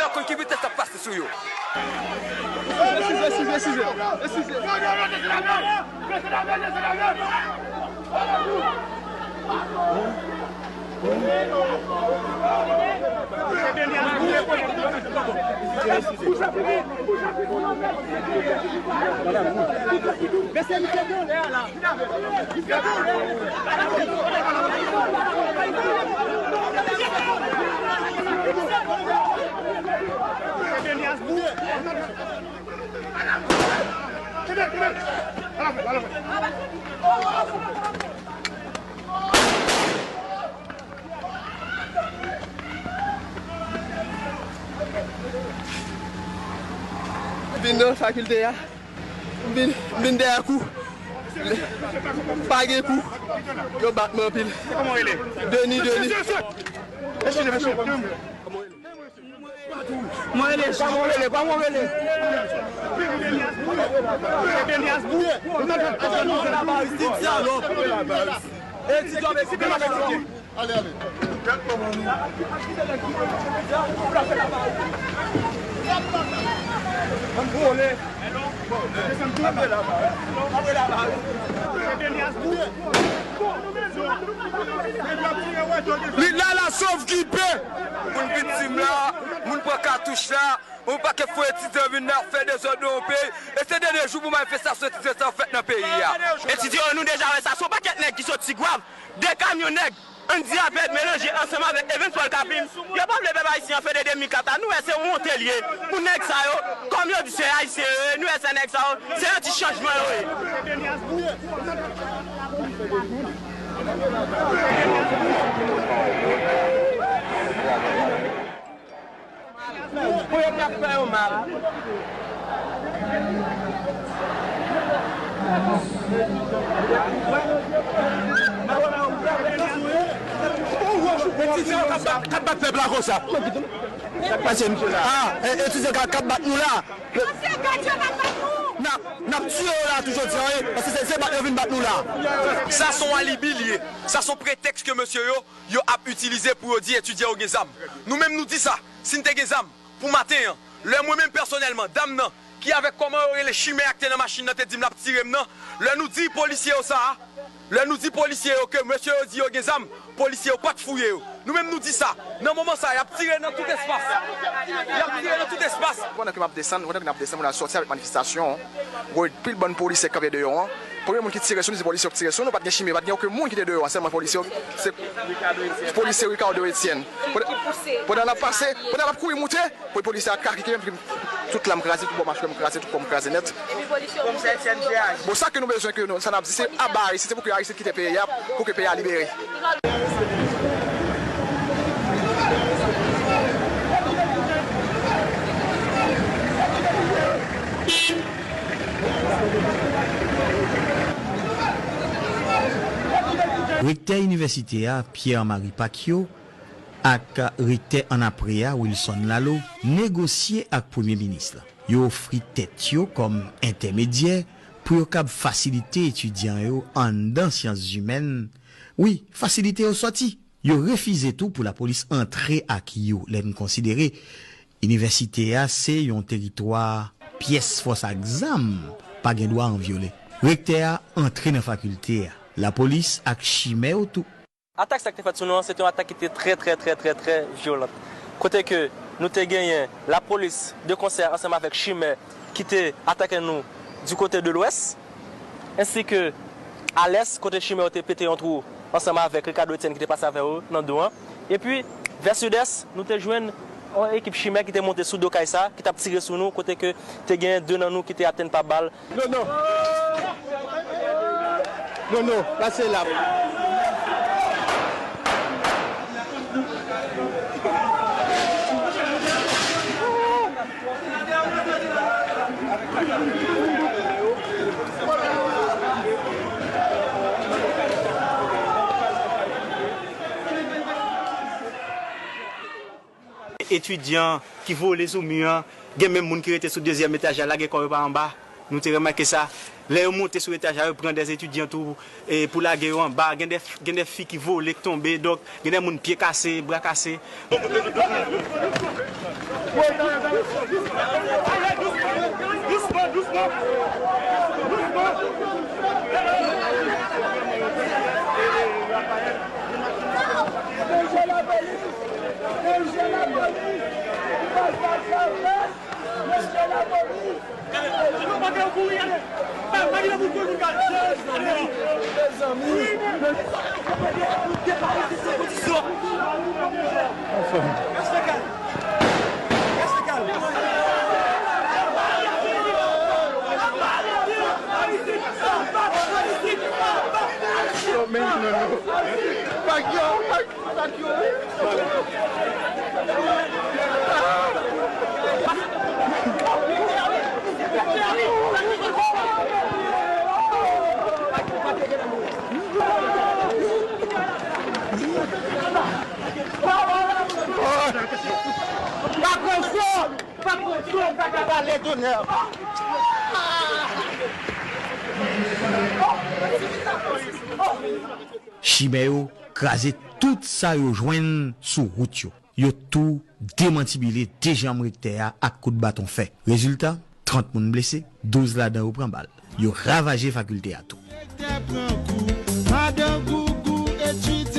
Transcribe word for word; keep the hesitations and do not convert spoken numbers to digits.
Yo konn ki vitès ap pase sou yo. Vin nan fakilte a. M vin, m vin dèyè kou. Pa gen kou. Yo bat mwen anpil. Kòman w rele? Deni, Deni. Eskize, mesye. Mwen rele, kòman w rele? Kòman w rele? Elias Bouye. Etidyan, etidyan. Ale, ale. Li la, la sòv ki pè. Moun viktim la, moun pran katouch la, yon pakèt fo etidyan vin la fè dezòd nan yon peyi. E se dènye jou pou manifestasyon etidyan sa yo fèt nan peyi a. Etidyan yo, nou deja wè sa, se yon pakèt nèg ki sot Tigwav, de kamyon nèg. Andy Abed melanje ansanm avèk Evens Paul Capin, yo pa vle pèp ayisyen an fete de mil kat la. Nou wè se yon wonte l ye pou nèg sa yo. Kòm yo di se ayisyen yo ye, nou wè se nèg sa yo, se anti chanjman yo ye. Pou yo pa fè yo mal. Etidyan k ap bat, k ap bat pèp la konsa. Sa k pase, misye la? Ah, e, etidyan k ap, k ap bat nou la. N ap, n ap tiye yo la tou jodi a, wi, paske se, se bat yo vin bat nou la. Sa se yon alibi l ye. Sa se yon pretèks ke mesye yo, yo ap itilize pou yo di etidyan yo gen zam. Nou menm nou di sa, si n te gen zam, pou maten an, lè mwen menm pèsonèlman, dam nan, ki avèk kòman yo rele chimè a ki te nan machin nan te di m l ap tire m nan, lè nou di polisye yo sa a, lè nou di polisye yo ke mesye yo di yo gen zam, polisye yo pa t fouye yo. Nou menm nou di sa, nan moman sa a, y ap tire nan tout espas. Y ap tire nan tout espas. Pandan ke m ap desann, pandan ke n ap desann, nou al sòti avèk manifestasyon, gwo pil bann polisye k kanpe deyò an. Premye moun ki tire sou nou, se polisye yo k tire sou nou, pa t gen chimè, pa t gen okenn moun ki te deyò an, sèlman polisye yo, se polisye Ricardo Etienne. Pandan, pandan n ap pase, pandan n ap kouri moute, pou polisye a kake, ki menm ki tout lam kraze, tout bò machwè m kraze, tout kò m kraze nèt. Bon, sa ke nou bezwen, ke nou, sa n ap di, se aba Ayisyen, se pou ke Ayisyen kite peyi a, pou ke peyi a libere. Rektè inivèsite a, Pierre Marie Pacquiaud, ak rektè annapre a, Wilson Laleau, negosye ak premye minis la. Yo ofri tèt yo kòm entèmedyè pou yo kab fasilite etidyan yo anndan syans imèn, wi, fasilite yo sòti. Yo refize tou pou lapolis antre ak yo, lè n konsidere inivèsite a se yon teritwa pyès fòs ak zam pa gen dwa an vyole. Rektè a antre nan fakilte a, lapolis ak chimè yo tou. Atak sa ki te fèt sou nou an, se te yon atak ki te trè, trè, trè, trè, trè vyolan. Kote ke nou te genyen lapolis de konsè ansanm avèk chimè ki te atake nou di kote de lwès, ensi ke a lès, kote chimè yo te pete yon twou ansanm avèk Ricardo Etienne ki te pase avè yo nan do an. Epi, vè sidès, nou te jwenn yon ekip chimè ki te monte sou do kay sa, ki t ap tire sou nou, kote ke te genyen de nan nou ki te atenn pa bal. Non, non. Non, non, pase la. Etidyan ki vole sou mi an, gen menm moun ki rete sou dezyèm etaj la, lage kò yo pa anba. Nou te remake sa. Lè yo monte sou etaj la, yo pran de etidyan tou, e, pou lage yo anba. Gen de, gen de fi ki vole, k tonbe. Donk, gen de moun pye kase, bra kase. Chimè yo kraze tout sa yo jwenn sou wout yo. Yo tou demantibile dejanm rektè a ak kout baton fè. Rezilta, trant moun blese, douz ladan yo pran bal. Yo ravaje fakilte a tou. Rektè pran kou, madan Gougou etid